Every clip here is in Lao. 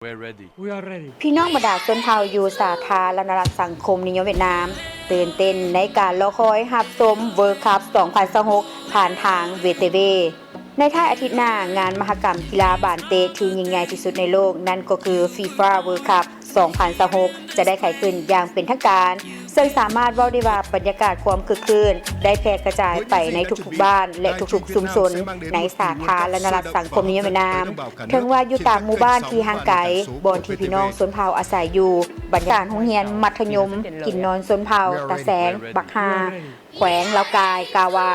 We're ready. We are ready. ພີ່ນ້ອງບັນດາຊົນເຜົ່າຢູ່ສາທາລະນະລັດສັງຄົມນິຍົມຫວຽດນາມ ຕື່ນເຕັ້ນໃນການລໍຄອຍຮັບຊົມ World Cup ສອງພັນຊາວຫົກ ຜ່ານທາງ VTV. ໃນທ້າຍອາທິດໜ້າ, ງານມະຫະກຳກິລາບານເຕະທີ່ຍິ່ງໃຫຍ່ທີ່ສຸດໃນໂລກ ນັ້ນກໍຄື FIFA World Cup ສອງພັນຊາວຫົກ ຈະໄດ້ໄຂຂຶ້ນຢ່າງເປັນທາງການ, ເຊິ່ງສາມາດເວົ້າໄດ້ວ່າບັນຍາກາດຄວາມຄຶກຄື້ນໄດ້ແຜ່ກະຈາຍໄປໃນທຸກໆບ້ານ ແລະ ທຸກໆຊຸມຊົນໃນສາທາລະນະລັດສັງຄົມນິຍົມຫວຽດນາມ. ເຖິງວ່າຢູ່ຕາມໝູ່ບ້ານທີ່ຫ່າງໄກ, ບ່ອນທີ່ພີ່ນ້ອງຊົນເຜົ່າອາໄສຢູ່, ບັນຍາກາດໂຮງຮຽນມັດທະຍົມກິນນອນຊົນເຜົ່າຕາແສງ, ບັກຮ່າ, ແຂວງລາວກາຍ ກ່າວວ່າ,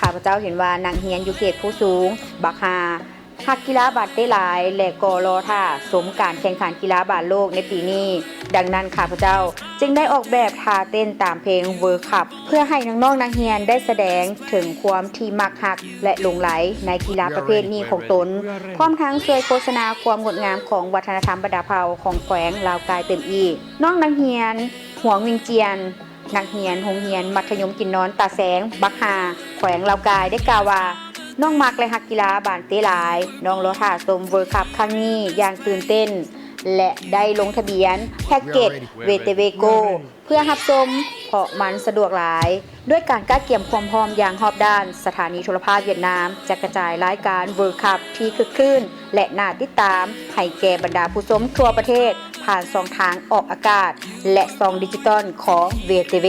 ຂ້າພະເຈົ້າເຫັນວ່ານັກຮຽນຢູ່ເຂດພູສູງ, ບັກຮ່າ, ຮັກກິລາບານເຕະຫຼາຍ ແລະ ກໍລໍຖ້າຊົມການແຂ່ງຂັນກິລາບານໂລກໃນປີນີ້. ດັ່ງນັ້ນ, ຂ້າພະເຈົ້າຈຶ່ງໄດ້ອອກແບບທ່າເຕັ້ນຕາມເພງ World Cup ເພື່ອໃຫ້ນ້ອງໆນັກຮຽນໄດ້ສະແດງເຖິງຄວາມທີ່ມັກຮັກ ແລະ ຫຼົງໄຫຼໃນກິລາປະເພດນີ້ຂອງຕົນ, ພ້ອມທັງຊ່ວຍໂຄສະນາຄວາມງົດງາມຂອງວັດທະນະທຳບັນດາເຜົ່າຂອງແຂວງລາວກາຍເຕີມອີກ. ນ້ອງນັກຮຽນ ຫົວງວິງຈຽນ, ນັກຮຽນໂຮງຮຽນມັດທະຍົມກິນນອນຕາແສງ, ບັກຮ່າ, ແຂວງລາວກາຍ ໄດ້ກ່າວວ່າ, ນ້ອງມັກ ແລະ ຮັກກິລາບານເຕະຫຼາຍ. ນ້ອງລໍຖ້າຊົມ World Cup ຄັ້ງນີ້ຢ່າງຕື່ນເຕັ້ນ ແລະ ໄດ້ລົງທະບຽນແພັກເກັດ VTV Go ເພື່ອຮັບຊົມ ເພາະມັນສະດວກຫຼາຍ. ດ້ວຍການກະກຽມຄວາມພ້ອມຢ່າງຮອບດ້ານ, ສະຖານີໂທລະພາບຫວຽດນາມຈະກະຈາຍລາຍການ World Cup ທີ່ຄຶກຄື້ນ ແລະ ໜ້າຕິດຕາມໃຫ້ແກ່ບັນດາຜູ້ຊົມທົ່ວປະເທດ ຜ່ານຊ່ອງທາງອອກອາກາດ ແລະ ຊ່ອງດິຈິຕອນຂອງ VTV.